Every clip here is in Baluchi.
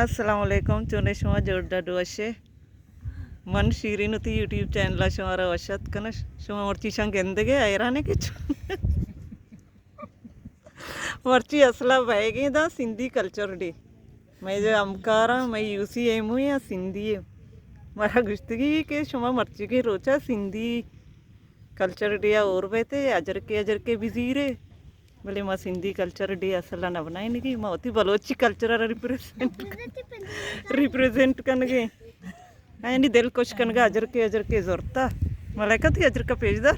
السلام علیکم، چونے شما؟ جوڑ ڈڈ وشے؟ من شیرین وتی یوٹیوب چینل ءَ شمارا وش اتک کناں۔ شما مرچی شاں گندگے حیرانے کہ چو-، مرچی اصلا بئیگیں دا سندھی کلچر ڈے۔ مئے جو ہمکاراں، مئے یو سی ایم او یا سندھی اے۔ مارا گوشتگی کہ شما مرچیگیں روچا سندھی کلچر ڈے ءَ ہور بیتے، اجرکے اجرکے بزیرے۔ بلے ما سندھی کلچر ڈے اصلا نہ بنائینگی، ما وتی بلوچی کلچر ءَ ریپریزنٹ، ریپریزنٹ کنگے۔ آیانی دل خوش کنگا اجرکے اجرکے زرتا۔ ملائکہ، تئی اجرکا پیش دار۔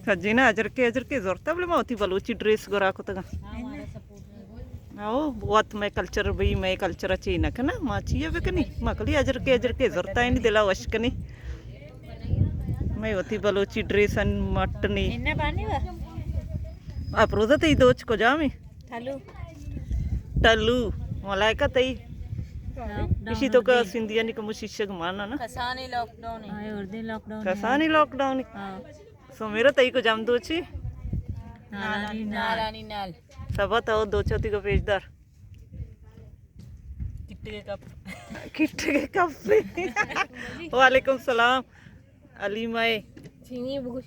سجینا اجرکے اجرکے زرتا، بلے ما وتی بلوچی ڈریس گورا کتگا۔ او، وت مئے کلچر بئی، مئے کلچر چی نہ کنا، ما چی بکنی؟ ما کلی اجرکے اجرکے زرتا، آیانی دلا وش کنی۔ مئے وتی بلوچی ڈریس ان مٹ نی۔ اپروزا تئی دوچ کجامی؟ ٹلو۔ ٹلو۔ ملائکہ تئی؟ لاک ڈاؤن اسی تو کا اردیں۔ سندھیانی کمو شیشگ مانا نا؟ کسانی لاک ڈاؤن ہے۔ ہاں، اردیں لاک ڈاؤن ہے۔ کسانی لاک ڈاؤن ہے۔ ہاں۔ سمیرا تئی کجام دوچی؟ نالانی نال۔ نالانی نال۔ سبا تو دوچو تئی کو پیش دار۔ کٹگے کپ۔ کٹگے کپ۔ وعلیکم السلام۔ حلیمہ ہے۔ چینی بگوش۔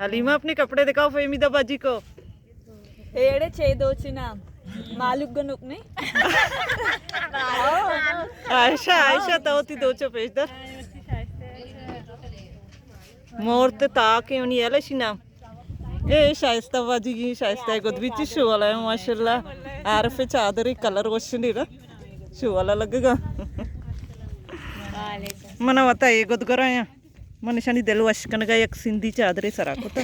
حلیمہ اپنے کپڑے دکھاؤ فہمیدہ باجی کو۔ ایڑے چے دوچی نام؟ مالک گنوک نے۔ عائشہ، عائشہ تو تئی دوچو پیش دار۔ مورت تاکے انی الشی نام۔ اے شائستہ باجی گی، شائستہ گد بیچی شوالا ہے ماشاءاللہ۔ عارف چادری کلر وشنی نا۔ شوالا لگگا۔ منا وتا اے گد گرایا۔ من شانی دل وش کنگا یک سندھی چادرے سرا کتا۔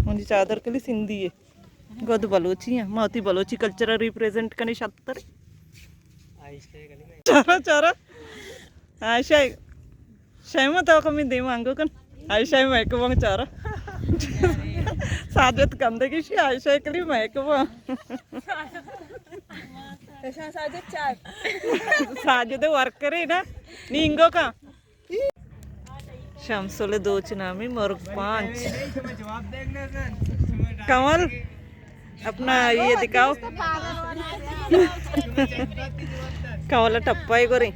منی چادر کلی سندھی ہے۔ گد بلوچی ہیں۔ ما وتی بلوچی کلچر ریپریزنٹ کنی شتر۔ چارا، چارا۔ عائشہ، شیما تو کمی دیم آنگو کن۔ عائشہ میک بانگ چارا۔ ساجد کندے کی شی عائشہ کلی میک بانگ۔ ساجد چار۔ ساجد ورک کرے نا۔ نینگو کا۔ شمسل دوچ نامی مرگ پانچ۔ کمل، اپنا یہ دکھاؤ۔ کمل ٹپائی گوری۔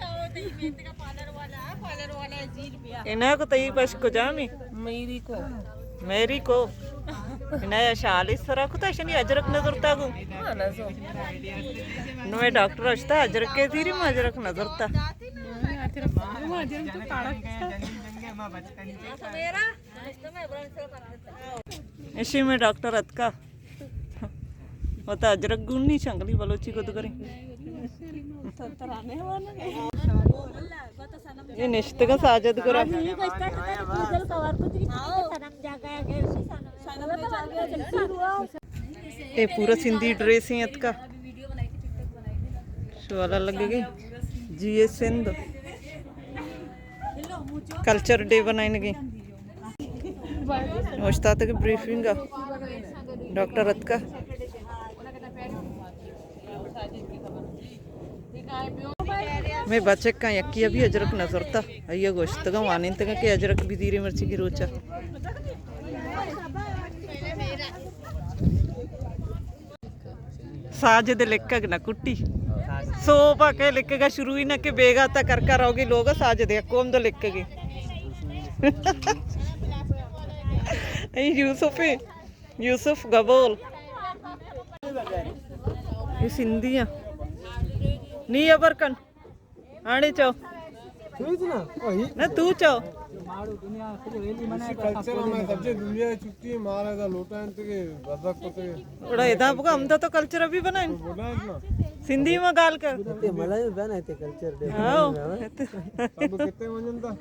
اینا کو تئی پش کجامی؟ میری کو۔ میری کو۔ اینا یا شالی سرا کتا شنی اجرک نظر تا گو۔ نوے ڈاکٹر اشتا اجرک کے تیری ما اجرک نظر تا۔ ایشی میں ڈاکٹر اتکا۔ وتا اجرک گونی شنگلی بلوچی کو دگری۔ یہ نشتگا ساجد گرا۔ اے پورا سندھی ڈریس ہی اتکا۔ شوالا لگے گی۔ جی اے سندھ کلچر ڈے بنائیں گے۔ اوشتات کے بریفنگ ڈاکٹر اتکا۔ میں بچک کا یکی ابھی اجرک نظر تا۔ آئیے گوشتگا وانینتگا کہ اجرک بھی دیرے مرچی کی روچا۔ ساجد لکگ نہ کٹی۔ سوبا کے لکگا شروع ہی نہ کہ بیگا تا کر کر روگی لوگا ساجد یک قوم دو لکگی۔ اے یوسف ہے۔ یوسف گبول۔ یہ سندھی ہیں۔ نی ابر کن۔ آڑے چاو۔ ٹھیک نا؟ وہی۔ نہ تو چاو۔ اسی کلچر میں سب سے دنیا چھٹی ہے، مارا دا لوٹا ہے تو کہ بزک ہوتے ہیں۔ اڑا ادا بگا ہم دا تو کلچر ابھی بنائیں۔ بنائیں نا۔ سندھی میں گال کر۔ تے ملائی میں بنا تے کلچر دے۔ ہاں۔ تب کتے منجن دا؟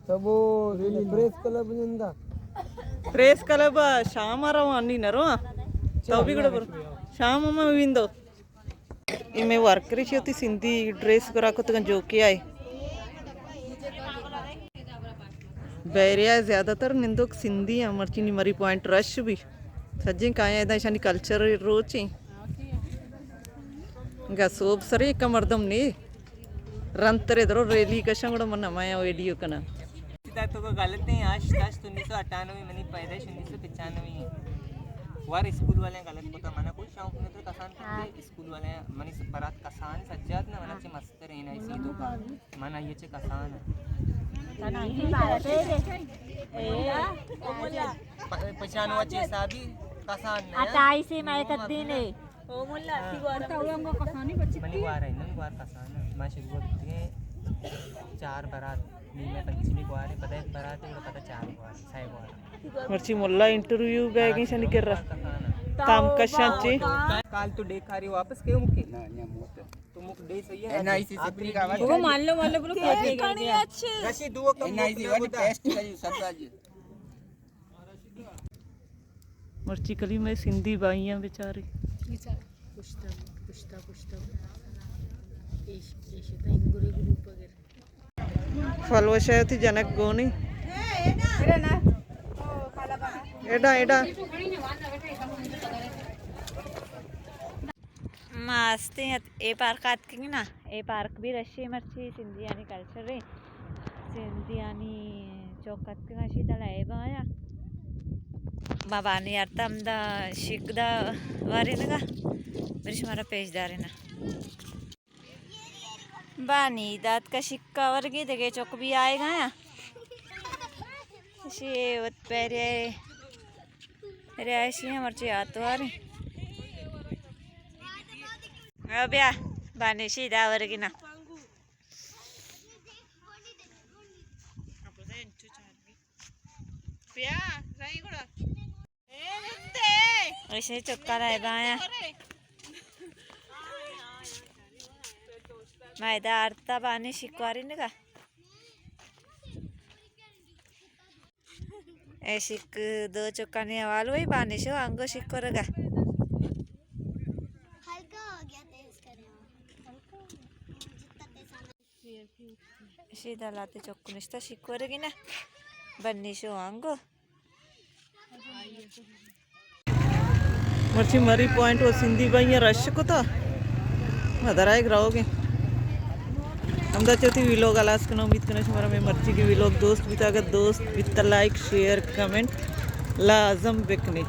تب وہ پریس کلب منجن دا۔ پریس کلب شام آ روانی نہ رواں۔ تو بھی گڑا بر-، شام میں ویندو۔ اے مئے ورکر ایشی وتی سندھی ڈریس گورا کتگاں جو کہ آئے۔ بحریہ ءَ زیادہ تر نندوک سندھی آں، مرچی نی مری پوائنٹ رش بی۔ سجیں کایاں ادا ایشانی کلچر روچیں۔ گا سوب سرے کا مردم نے۔ رنترے درو ریلی کشاں گڑا من ہمایاں ویڈیو کناں۔ سیدھا تو کو غلط ہیں، آش داشت انیس سو اٹھانوے منی پیدائش انیس سو پچانوے ہیں۔ وار اسکول والے غلط پتا منا کوئی شوق اسکول والے منی برات کسان سجاد نا، منا چہ مستر این آئی سی تو کا، من آئی چہ کسان۔ پ-، پچانو چہ حسابی کسان نے۔ اٹھائیس میں کدی نے۔ منی گوار ہے، نن گوار کسان۔ ما شروع کرتے چار برات، نی میں پنچمی گوار ہے، پدا ایک برات ہے، پدا چار گوار، سہ گوار۔ مرچی ملا انٹرویو بیگیں شنی کر رہا۔ تام کشاں چی۔ کال تو ڈیکاری واپس کے مکے؟ نا، یا موت۔ تو مک ڈے صحیح ہے۔ این آئی سی ستری کا آواز۔ وہ مان لو، مان لو، بولو کیا دے گا؟ رشی دو کم این آئی سی والی ٹیسٹ کری سب آج۔ مرچی کلی میں سندھی بھائیاں بیچارے۔ پشتا، پشتا، پشتا۔ ایش، ایش تا انگرے گروپ اگر۔ فلوش ہے تھی جنک گونی۔ ایڈا، ایڈا۔ ما استیں ات-، اے پارک آتکگیں نا، اے پارک بھی رشی مرچی سندھیانی کلچر ہے۔ سندھیانی چوک آتکگاں شی دل اے بایا۔ ما بانی ارتا ہمدا شک دا وارینگا۔ بری شمارا پیش دارینا۔ بانی دات کا شکا ورگی دگے چوک بھی آئے گا۔ شی وت پیرے رہائشی ہیں مرچی آتوار۔ او بیا، بانی شی دا ورگی نا۔ ایشی چکا رہے بایا۔ میدا آرتا بانی شکواری نگا۔ اے شک دو چکانی حوال ہوئی، بانی شو انگو شک ورگا۔ ہلکا ہو گیا تیز کرے۔ ہلکا ہو گیا۔ جتنا تیز آنا۔ اشی دلاتے چک نشتا شک ورگی نا۔ بنی شو انگو۔ مرچی مری پوائنٹ و سندھی بھائی رش کتا۔ ما درائے گراؤگے۔ ہمدا چوتی ویلوگ ہلاس کناں، امید کناں شمارا میں مرچی کی ویلوگ دوست بیتا، اگر دوست بیتا لائک، شیئر، کمنٹ لازم بکنی۔